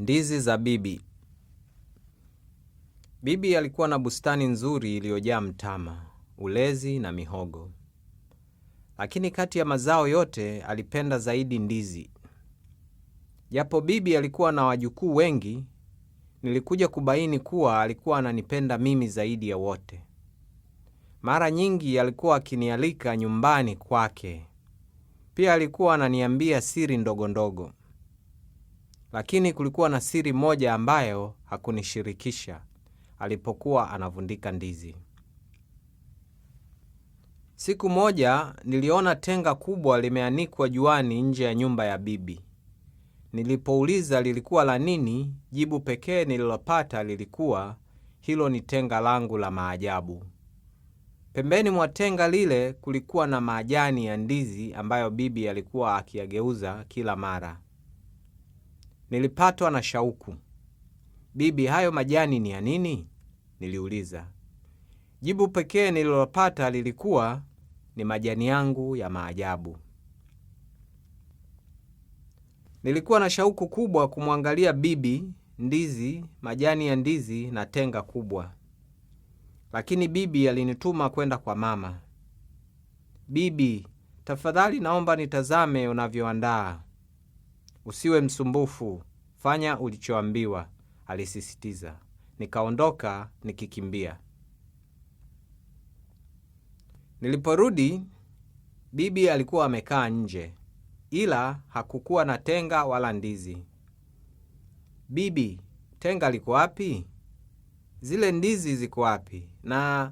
Ndizi za bibi. Bibi alikuwa na bustani nzuri iliyojaa mtama, ulezi na mihogo. Lakini kati ya mazao yote alipenda zaidi ndizi. Japo bibi alikuwa na wajukuu wengi, nilikuja kubaini kuwa alikuwa ananipenda mimi zaidi ya wote. Mara nyingi alikuwa akinialika nyumbani kwake. Pia alikuwa ananiambia siri ndogo ndogo. Lakini kulikuwa na siri moja ambayo hakunishirikisha alipokuwa anavundika ndizi. Siku moja niliona tenga kubwa limeanikwa juani nje ya nyumba ya bibi. Nilipouliza lilikuwa la nini, jibu pekee nililopata lilikuwa hilo ni tenga langu la maajabu. Pembeni mwa tenga lile kulikuwa na majani ya ndizi ambayo bibi alikuwa akiyageuza kila mara. Nilipatwa na shauku. Bibi, hayo majani ni ya nini? Niliuliza. Jibu pekee nililopata lilikuwa ni majani yangu ya maajabu. Nilikuwa na shauku kubwa kumwangalia bibi, ndizi, majani ya ndizi na tenga kubwa. Lakini bibi alinituma kwenda kwa mama. Bibi, tafadhali naomba nitazame unavyoandaa. Usiwe msumbufu, fanya ulichoambiwa, alisisitiza. Nikaondoka nikikimbia. Niliporudi, bibi alikuwa amekaa nje, ila hakukuwa na tenga wala ndizi. Bibi, tenga liko wapi? Zile ndizi ziko wapi? Na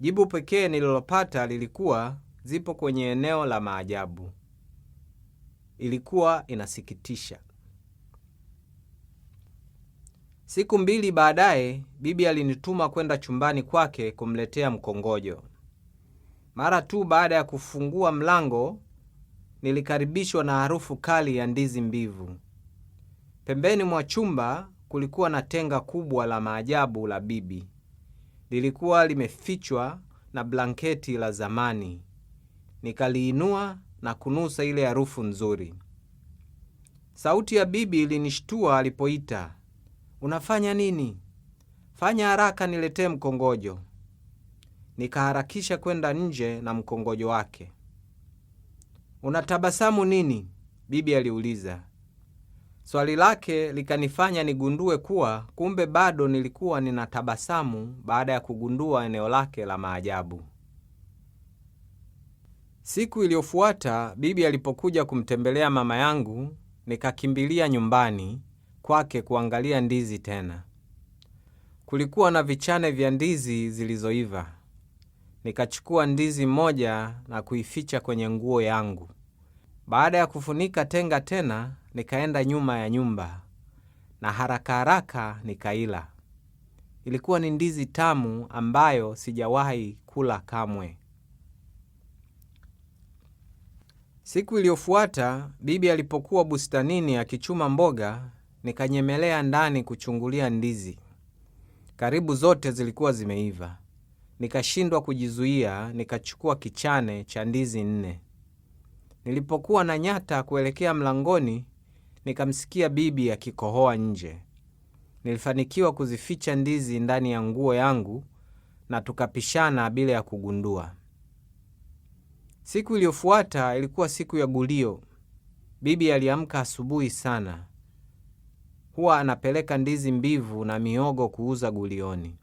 jibu pekee nililopata lilikuwa zipo kwenye eneo la maajabu. Ilikuwa inasikitisha. Siku mbili baadaye, bibi alinituma kwenda chumbani kwake kumletea mkongojo. Mara tu baada ya kufungua mlango, nilikaribishwa na harufu kali ya ndizi mbivu. Pembeni mwa chumba kulikuwa na tenga kubwa la maajabu la bibi. Lilikuwa limefichwa na blanketi la zamani. Nikaliinua na kunusa ile harufu nzuri. Sauti ya bibi ilinishtua alipoita, unafanya nini? Fanya haraka niletee mkongojo. Nikaharakisha kwenda nje na mkongojo wake. Unatabasamu nini? Bibi aliuliza. Swali lake likanifanya nigundue kuwa kumbe bado nilikuwa ninatabasamu baada ya kugundua eneo lake la maajabu. Siku iliyofuata bibi alipokuja kumtembelea mama yangu, nikakimbilia nyumbani kwake kuangalia ndizi tena. Kulikuwa na vichane vya ndizi zilizoiva. Nikachukua ndizi moja na kuificha kwenye nguo yangu. Baada ya kufunika tenga tena, nikaenda nyuma ya nyumba na haraka haraka nikaila. Ilikuwa ni ndizi tamu ambayo sijawahi kula kamwe. Siku iliyofuata bibi alipokuwa bustanini akichuma mboga, nikanyemelea ndani kuchungulia ndizi. Karibu zote zilikuwa zimeiva. Nikashindwa kujizuia, nikachukua kichane cha ndizi 4. Nilipokuwa na nyata kuelekea mlangoni, nikamsikia bibi akikohoa nje. Nilifanikiwa kuzificha ndizi ndani ya nguo yangu na tukapishana bila ya kugundua. Siku iliyofuata ilikuwa siku ya gulio. Bibi aliamka asubuhi sana. Huwa anapeleka ndizi mbivu na miogo kuuza gulioni.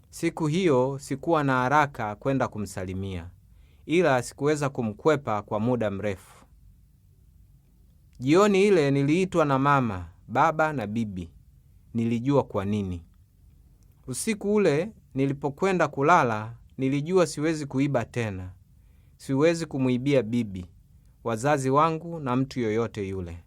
Siku hiyo sikuwa na haraka kwenda kumsalimia, ila sikuweza kumkwepa kwa muda mrefu. Jioni ile niliitwa na mama, baba na bibi. Nilijua kwa nini. Usiku ule nilipokwenda kulala, nilijua siwezi kuiba tena. Siwezi kumuibia bibi, wazazi wangu na mtu yoyote yule.